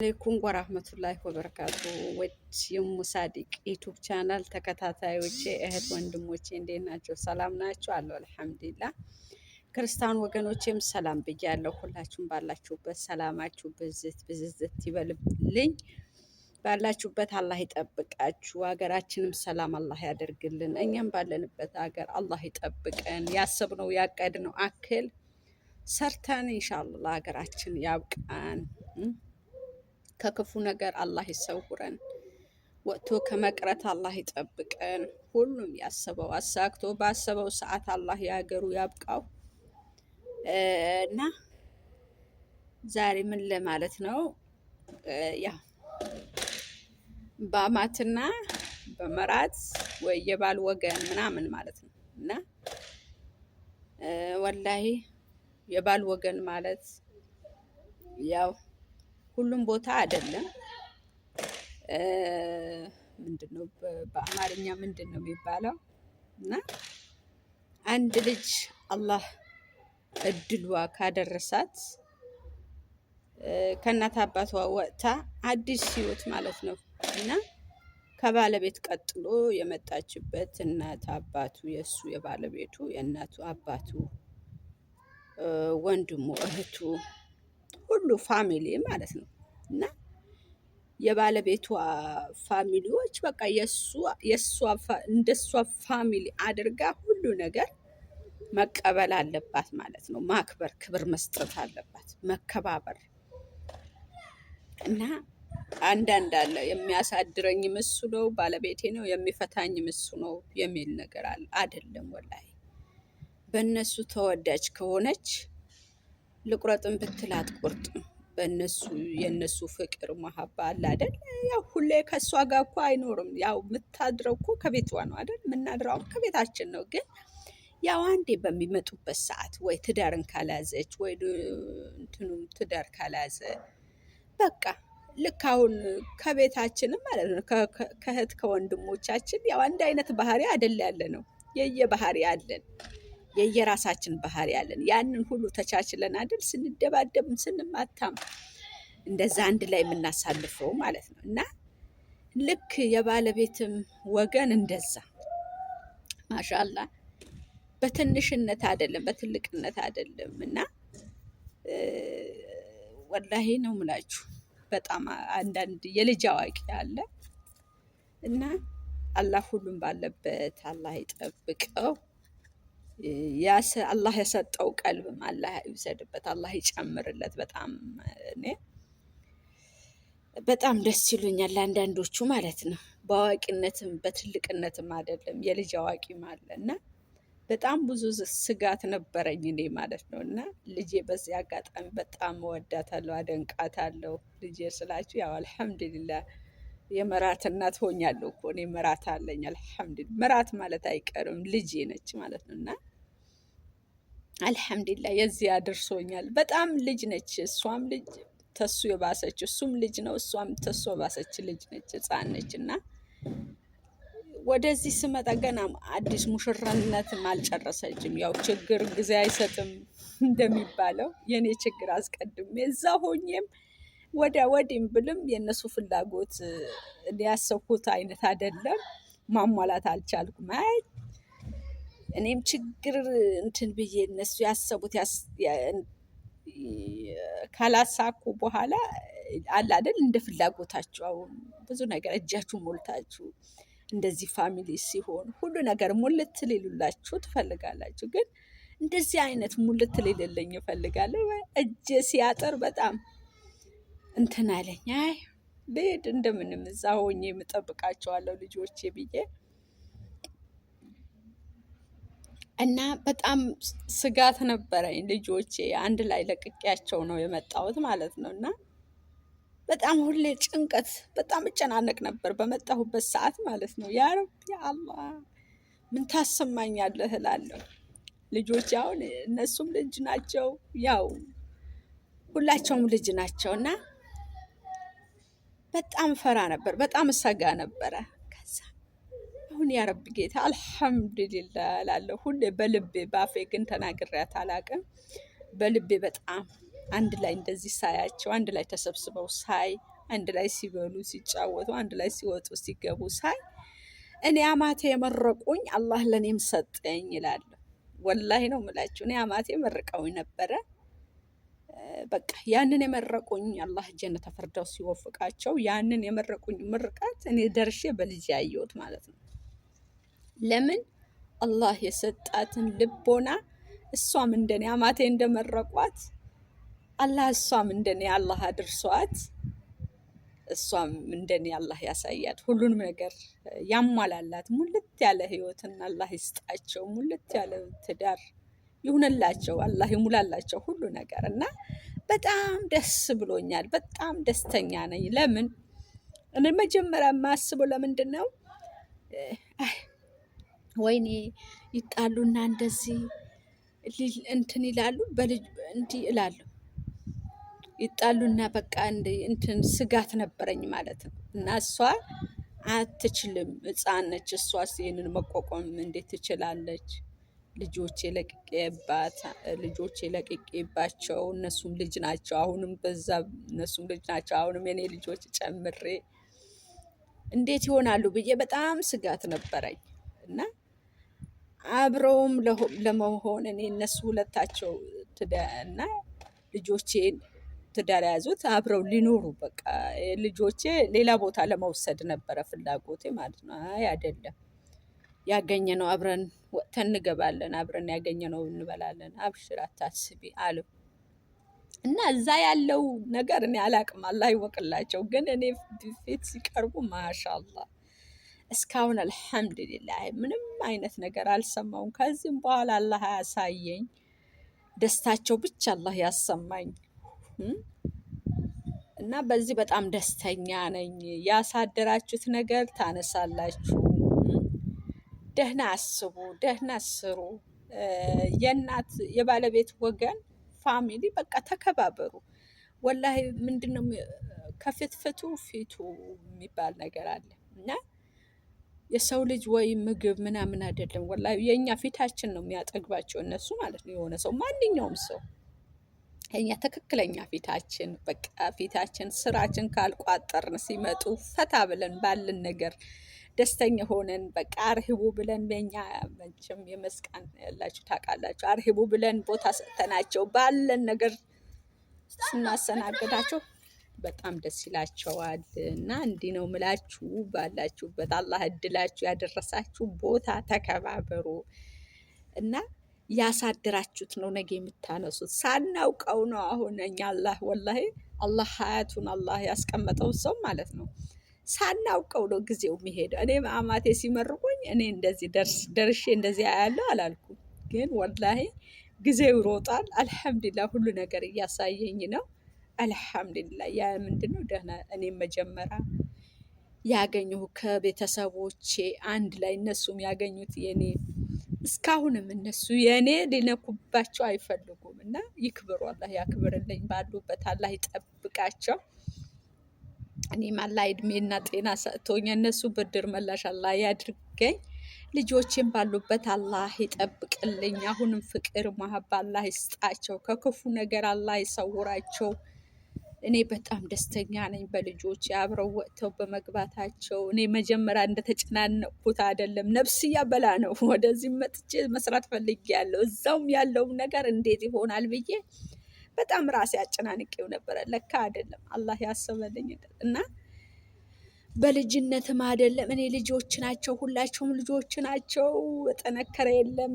عليكم ورحمة الله وبركاته። ውድ የሙሳዲቅ YouTube channel ተከታታዮቼ እህት ወንድሞቼ እንዴት ናቸው? ሰላም ናቸው አለው። الحمد لله። ክርስቲያን ወገኖቼም ሰላም ብያለሁ። ሁላችሁም ባላችሁበት ሰላማችሁ ብዝት ብዝዝት ይበልልኝ። ባላችሁበት አላህ ይጠብቃችሁ። ሀገራችንም ሰላም አላህ ያደርግልን። እኛም ባለንበት ሀገር አላህ ይጠብቀን። ያሰብነው ያቀድነው አክል ሰርተን إن شاء الله ሀገራችን ያብቃን። ከክፉ ነገር አላህ ይሰውረን። ወጥቶ ከመቅረት አላህ ይጠብቀን። ሁሉም ያሰበው አሳክቶ ባሰበው ሰዓት አላህ የሀገሩ ያብቃው። እና ዛሬ ምን ለማለት ነው፣ ያው በአማትና በመራት ወይ የባል ወገን ምናምን ማለት ነው። እና ወላሂ የባል ወገን ማለት ያው ሁሉም ቦታ አይደለም። ምንድነው በአማርኛ ምንድን ነው የሚባለው? እና አንድ ልጅ አላህ እድሏ ካደረሳት ከእናት አባቷ ወጥታ አዲስ ህይወት ማለት ነው እና ከባለቤት ቀጥሎ የመጣችበት እናት አባቱ የእሱ የባለቤቱ የእናቱ አባቱ ወንድሙ እህቱ ሁሉ family ማለት ነው። እና የባለቤቷ family ዎች በቃ የእሷ እንደሷ family አድርጋ ሁሉ ነገር መቀበል አለባት ማለት ነው። ማክበር፣ ክብር መስጠት አለባት፣ መከባበር። እና አንዳንድ አለ የሚያሳድረኝም እሱ ነው ባለቤቴ ነው የሚፈታኝም እሱ ነው የሚል ነገር አለ። አይደለም ወላሂ በእነሱ ተወዳጅ ከሆነች ልቁረጥም ብትል አትቆርጥም። በእነሱ የእነሱ ፍቅር መሀባ አለ አይደል? ያው ሁሌ ከእሷ ጋር እኮ አይኖርም። ያው የምታድረው እኮ ከቤቷ ነው አይደል? የምናድረው ከቤታችን ነው። ግን ያው አንዴ በሚመጡበት ሰዓት ወይ ትዳርን ካልያዘች ወይ እንትኑም ትዳር ካልያዘ በቃ ልክ አሁን ከቤታችንም ማለት ነው ከእህት ከወንድሞቻችን ያው አንድ አይነት ባህሪ አይደል ያለ ነው። የየባህሪ አለን፣ የየራሳችን ባህሪ አለን። ያንን ሁሉ ተቻችለን አይደል ስንደባደብም ስንማታም እንደዛ አንድ ላይ የምናሳልፈው ማለት ነው። እና ልክ የባለቤትም ወገን እንደዛ ማሻላ በትንሽነት አይደለም በትልቅነት አይደለም። እና ወላሂ ነው ምላችሁ በጣም አንዳንድ የልጅ አዋቂ አለ። እና አላህ ሁሉም ባለበት አላህ ይጠብቀው። አላህ የሰጠው ቀልብም አላህ ይውሰድበት፣ አላህ ይጨምርለት። በጣም እኔ በጣም ደስ ይሉኛል አንዳንዶቹ ማለት ነው። በአዋቂነትም በትልቅነትም አይደለም የልጅ አዋቂም አለ። እና በጣም ብዙ ስጋት ነበረኝ እኔ ማለት ነው። እና ልጄ በዚህ አጋጣሚ በጣም እወዳታለሁ፣ አደንቃታለሁ። ልጄ ስላችሁ ያው አልሐምዱሊላህ የመራት እናት ሆኛለሁ እኮ እኔ መራት አለኝ። አልሐምዱሊላህ መራት ማለት አይቀርም ልጄ ነች ማለት ነው። እና አልሐምዱሊላህ የዚህ አድርሶኛል። በጣም ልጅ ነች፣ እሷም ልጅ ተሱ የባሰች እሱም ልጅ ነው፣ እሷም ተሱ የባሰች ልጅ ነች፣ ህፃን ነች። እና ወደዚህ ስመጣ ገና አዲስ ሙሽራነትም አልጨረሰችም። ያው ችግር ጊዜ አይሰጥም እንደሚባለው የኔ ችግር አስቀድሜ እዛ ሆኜም ወዲያ ወዲህም ብልም የእነሱ ፍላጎት ያሰብኩት አይነት አይደለም፣ ማሟላት አልቻልኩም። አይ እኔም ችግር እንትን ብዬ እነሱ ያሰቡት ካላሳኩ በኋላ አለ አይደል እንደ ፍላጎታችሁ አሁን ብዙ ነገር እጃችሁ ሞልታችሁ እንደዚህ family ሲሆን ሁሉ ነገር ሙልት ሊሉላችሁ ትፈልጋላችሁ። ግን እንደዚህ አይነት ሙልት ሊልልኝ እፈልጋለሁ። እጄ ሲያጥር በጣም እንትን አለኝ። አይ ልሄድ እንደምንም እዛ ሆኜ የምጠብቃቸዋለሁ ልጆቼ ብዬ እና በጣም ስጋት ነበረኝ። ልጆቼ አንድ ላይ ለቅቄያቸው ነው የመጣሁት ማለት ነው። እና በጣም ሁሌ ጭንቀት በጣም እጨናነቅ ነበር በመጣሁበት ሰዓት ማለት ነው። ያ ረቢ አላህ ምን ታሰማኛለህ እላለሁ። ልጆች አሁን እነሱም ልጅ ናቸው፣ ያው ሁላቸውም ልጅ ናቸው። እና በጣም ፈራ ነበር፣ በጣም እሰጋ ነበረ። ከዛ አሁን ያ ረቢ ጌታ አልሐምዱሊላህ እላለሁ ሁሌ በልቤ፣ ባፌ ግን ተናግሬያት አላቅም። በልቤ በጣም አንድ ላይ እንደዚህ ሳያቸው፣ አንድ ላይ ተሰብስበው ሳይ፣ አንድ ላይ ሲበሉ ሲጫወቱ፣ አንድ ላይ ሲወጡ ሲገቡ ሳይ እኔ አማቴ የመረቁኝ አላህ ለእኔም ሰጠኝ ይላለሁ። ወላሂ ነው የምላችሁ። እኔ አማቴ መርቀውኝ ነበረ። በቃ ያንን የመረቁኝ አላህ ጀነተ ፊርደውስ ሲወፍቃቸው ያንን የመረቁኝ ምርቃት እኔ ደርሼ በልጅ ያየሁት ማለት ነው። ለምን አላህ የሰጣትን ልቦና እሷም እንደኔ አማቴ እንደመረቋት አላህ እሷም እንደኔ አላህ አድርሷት እሷም እንደኔ አላህ ያሳያት፣ ሁሉንም ነገር ያሟላላት፣ ሙልት ያለ ህይወትን አላህ ይስጣቸው፣ ሙልት ያለ ትዳር ይሁንላቸው፣ አላህ ይሙላላቸው ሁሉ ነገር እና በጣም ደስ ብሎኛል። በጣም ደስተኛ ነኝ። ለምን እኔ መጀመሪያ የማስበው ለምንድን ነው፣ ወይኔ ይጣሉና እንደዚህ እንትን ይላሉ፣ በልጅ እንዲህ እላለሁ፣ ይጣሉና በቃ እንትን ስጋት ነበረኝ ማለት ነው። እና እሷ አትችልም፣ ሕፃን ነች። እሷስ ይህንን መቋቋም እንዴት ትችላለች? ልጆቼ ለቅቄባቸው እነሱም ልጅ ናቸው። አሁንም በዛ እነሱም ልጅ ናቸው። አሁንም የኔ ልጆች ጨምሬ እንዴት ይሆናሉ ብዬ በጣም ስጋት ነበረኝ። እና አብረውም ለመሆን እኔ እነሱ ሁለታቸው እና ልጆቼን ትዳር የያዙት አብረው ሊኖሩ በቃ ልጆቼ ሌላ ቦታ ለመውሰድ ነበረ ፍላጎቴ ማለት ነው። አይ አይደለም፣ ያገኘነው አብረን ወጥተን እንገባለን፣ አብረን ያገኘነው እንበላለን፣ አብሽር አታስቢ አሉ። እና እዛ ያለው ነገር እኔ አላቅም፣ አላህ ይወቅላቸው። ግን እኔ ፊት ሲቀርቡ ማሻአላህ እስካሁን አልሐምዱሊላህ ምንም አይነት ነገር አልሰማውም። ከዚህም በኋላ አላህ ያሳየኝ፣ ደስታቸው ብቻ አላህ ያሰማኝ። እና በዚህ በጣም ደስተኛ ነኝ። ያሳደራችሁት ነገር ታነሳላችሁ። ደህና አስቡ፣ ደህና ስሩ። የእናት የባለቤት ወገን family በቃ ተከባበሩ። ወላሂ ምንድነው ከፍትፍቱ ፊቱ የሚባል ነገር አለ። እና የሰው ልጅ ወይ ምግብ ምናምን አይደለም፣ ወላሂ የእኛ ፊታችን ነው የሚያጠግባቸው እነሱ ማለት ነው። የሆነ ሰው ማንኛውም ሰው እኛ ትክክለኛ ፊታችን በቃ ፊታችን ስራችን ካልቋጠርን ሲመጡ ፈታ ብለን ባለን ነገር ደስተኛ ሆነን በቃ አርሂቡ ብለን፣ በኛ መቼም የመስቃን ያላችሁ ታውቃላችሁ። አርሂቡ ብለን ቦታ ሰጥተናቸው ባለን ነገር ስናሰናግዳቸው በጣም ደስ ይላቸዋል። እና እንዲህ ነው ምላችሁ፣ ባላችሁበት አላህ እድላችሁ ያደረሳችሁ ቦታ ተከባበሩ እና ያሳድራችሁት ነው ነገ የምታነሱት። ሳናውቀው ነው አሁን እኛ አላህ ወላሂ አላህ ሀያቱን አላህ ያስቀመጠው ሰው ማለት ነው። ሳናውቀው ነው ጊዜው የሚሄደው። እኔ አማቴ ሲመርቁኝ እኔ እንደዚህ ደርሼ እንደዚህ አያለሁ አላልኩም፣ ግን ወላሂ ጊዜው ይሮጣል። አልሐምዱሊላህ ሁሉ ነገር እያሳየኝ ነው። አልሐምዱሊላህ ያ ምንድነው ደህና እኔ መጀመሪያ ያገኘሁ ከቤተሰቦቼ አንድ ላይ እነሱም ያገኙት የኔ እስካሁንም እነሱ የኔ ሊነኩባቸው አይፈልጉም። እና ይክብሩ፣ አላህ ያክብርልኝ፣ ባሉበት አላህ ይጠብቃቸው። እኔም አላህ እድሜና ጤና ሰጥቶኝ እነሱ ብድር መላሽ አላህ ያድርገኝ። ልጆቼም ባሉበት አላህ ይጠብቅልኝ። አሁንም ፍቅር መሀባ አላህ ይስጣቸው፣ ከክፉ ነገር አላህ ይሰውራቸው። እኔ በጣም ደስተኛ ነኝ በልጆች አብረው ወጥተው በመግባታቸው። እኔ መጀመሪያ እንደተጨናነቅኩት አይደለም፣ ነፍስያ በላ ነው ወደዚህ መጥቼ መስራት ፈልጌያለሁ። እዛውም ያለውም ነገር እንዴት ይሆናል ብዬ በጣም ራሴ አጨናንቄው ነበረ። ለካ አይደለም አላህ ያሰበልኝ እና በልጅነትም አይደለም እኔ ልጆች ናቸው ሁላቸውም ልጆች ናቸው ጠነከረ የለም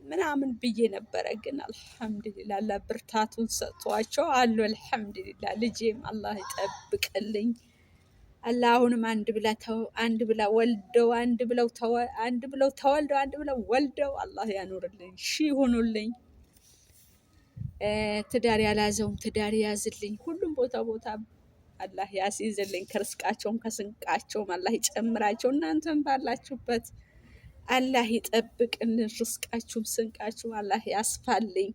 ምናምን ብዬ ነበረ። ግን አልሐምዱሊላህ አላህ ብርታቱን ሰጥቷቸው አሉ። አልሐምዱሊላህ ልጄም አላህ ይጠብቅልኝ። አላህ አሁንም አንድ ብላ ወልደው አንድ ብለው ተወልደው አንድ ብለው ወልደው አላህ ያኑርልኝ፣ ሺ ይሁኑልኝ። ትዳር ያላዘውም ትዳር ያዝልኝ። ሁሉም ቦታ ቦታ አላህ ያስይዝልኝ። ከርስቃቸውም ከስንቃቸውም አላህ ይጨምራቸው። እናንተም ባላችሁበት አላህ ይጠብቅልን። ርስቃችሁም ስንቃችሁም አላህ ያስፋልኝ።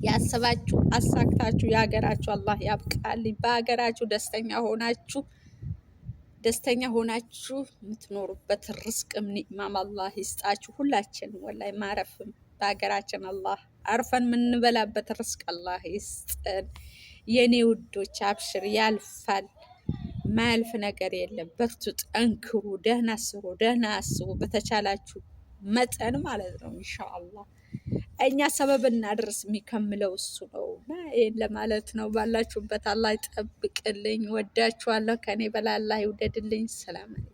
ያሰባችሁ አሳክታችሁ የሀገራችሁ አላህ ያብቃልኝ። በሀገራችሁ ደስተኛ ሆናችሁ የምትኖሩበት ርስቅም ኒዕማም አላህ ይስጣችሁ። ሁላችንም ወላሂ ማረፍም በሀገራችን አላህ አርፈን የምንበላበት ርስቅ አላህ ይስጠን። የኔ ውዶች አብሽር፣ ያልፋል። ማያልፍ ነገር የለም። በርቱ፣ ጠንክሩ፣ ደህና ስሩ፣ ደህና አስቡ፣ በተቻላችሁ መጠን ማለት ነው። ኢንሻአላህ እኛ ሰበብ እናድርስ፣ የሚከምለው እሱ ነው። እና ይህን ለማለት ነው። ባላችሁበት አላህ ይጠብቅልኝ። ወዳችኋለሁ። ከኔ በላይ አላህ ይውደድልኝ። ሰላም አለይኩም።